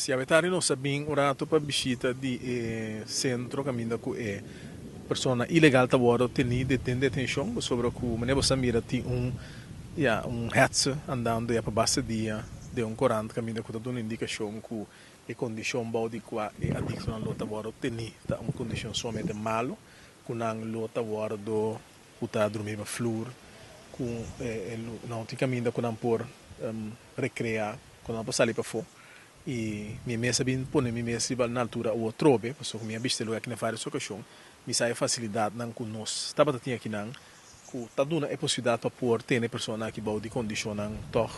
Si awe nos a bin un rato pa bishita di e sentro kaminda ku e persona ilegal ta wòrdu tení den detenshon, sobre ku manera bo mira tin un, ja, un hetze andando ya pa basta dia di un korant kaminda ku ta duna indikashon ku e kondishon bou di kua e adiktonan lo ta wòrdu tení ta un kondishon sumamente malu, ku nan lo ta wòrdu ku ta drumi riba flur, ku no tin kaminda ku nan por rekreá, ku nan por sali pafó. I mi mes a bin pone mi mes riba na altura o trobe, pasobra mi a bishita e lugá aki na vários okashon, mi sa e fasilidatnan ku nos tabata tin akinan, ku ta duna e posibilidat pa por tene persona aki bou di kondishonnan tòg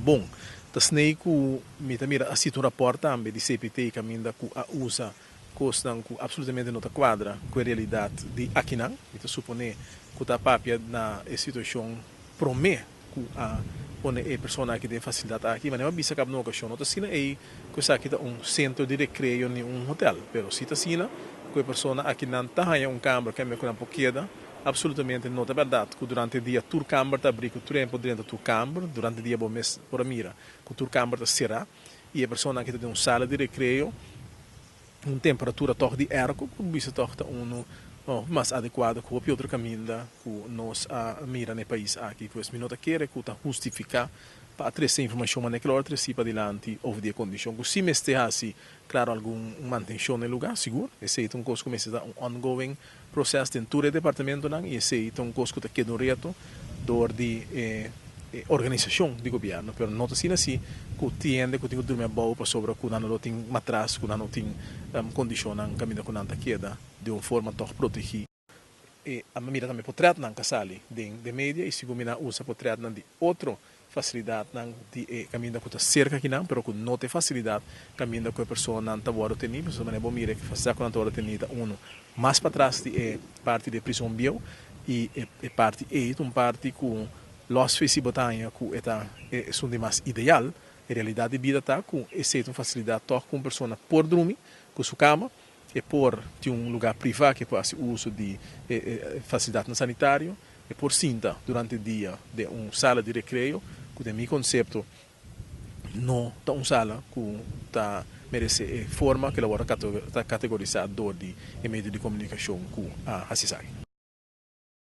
bon. Ta snei ku mi ta mira a sita un rapòrt tambe di CPT kaminda ku a usa kosnan ku apsolutamente no ta kuadra ku e realidat di akinan. Mi ta suponé ku ta papia na e situashon promé ku a pone e persona aki den fasilidat aki. Manera mi a bisa kaba na un okashon, no ta asina ei ku esaki ta un sentro di rekreo ni un hotel, pero si ta asina ku e persona akinan ta haña un kamber kende ku nan por keda. Apsolutamente no ta bèrdat ku durante dia tur kamber ta abrí, ku tur hende por drenta tur kamber. Durante dia bo mes por a mira ku tur kamber ta será i e persona aki ta den un sala di rekreo, un temperatura tòg di èrko ku bisa tòg ta unu mas adekuado ku hopi otro kaminda ku nos a mira na e pais aki. Pues mi no ta kere ku ta hustifiká pa a trese informashon manera ku lo a tresi padilanti over di e kondishon ku si mester hasi klaro algun mantenshon na e lugá, sigur esei ta un kos ku mester ta un ongoing proses den tur e departamentonan i esei ta un kos ku ta keda un reto dor di e organisashon di gobièrnu, pero no ta asina si ku tin hende ku tin ku durmi abou pasobra ku nan no tin matras, ku nan no tin kondishonnan kaminda ku nan ta keda di un forma tòg protegí. E a mira tambe potrètnan ku a sali den den media i segun mi nan a usa potrètnan di otro fasilidatnan di e kaminda ku ta serka akinan pero ku no ta e fasilidat kaminda ku e personanan ta wòrdu tení, pasobra manera bo mira e fasilidat ku nan ta wòrdu tení ta unu mas patras di e parti di e prison bieu i e parti ei ta un parti ku lòs fe si bo ta haña ku e ta esun di mas ideal. E realidat di bida ta ku esei ta un fasilidat tòg ku un persona por drumi ku su kama, e por tin un lugá privá ku e por hasi uso di e fasilidatnan sanitario, e por sinta durante dia den un sala di rekreo ku den mi konsepto no ta un sala ku ta meresé e forma ku el a wòrdu kategorisá dor di e medio di komunikashon ku a hasi esaki.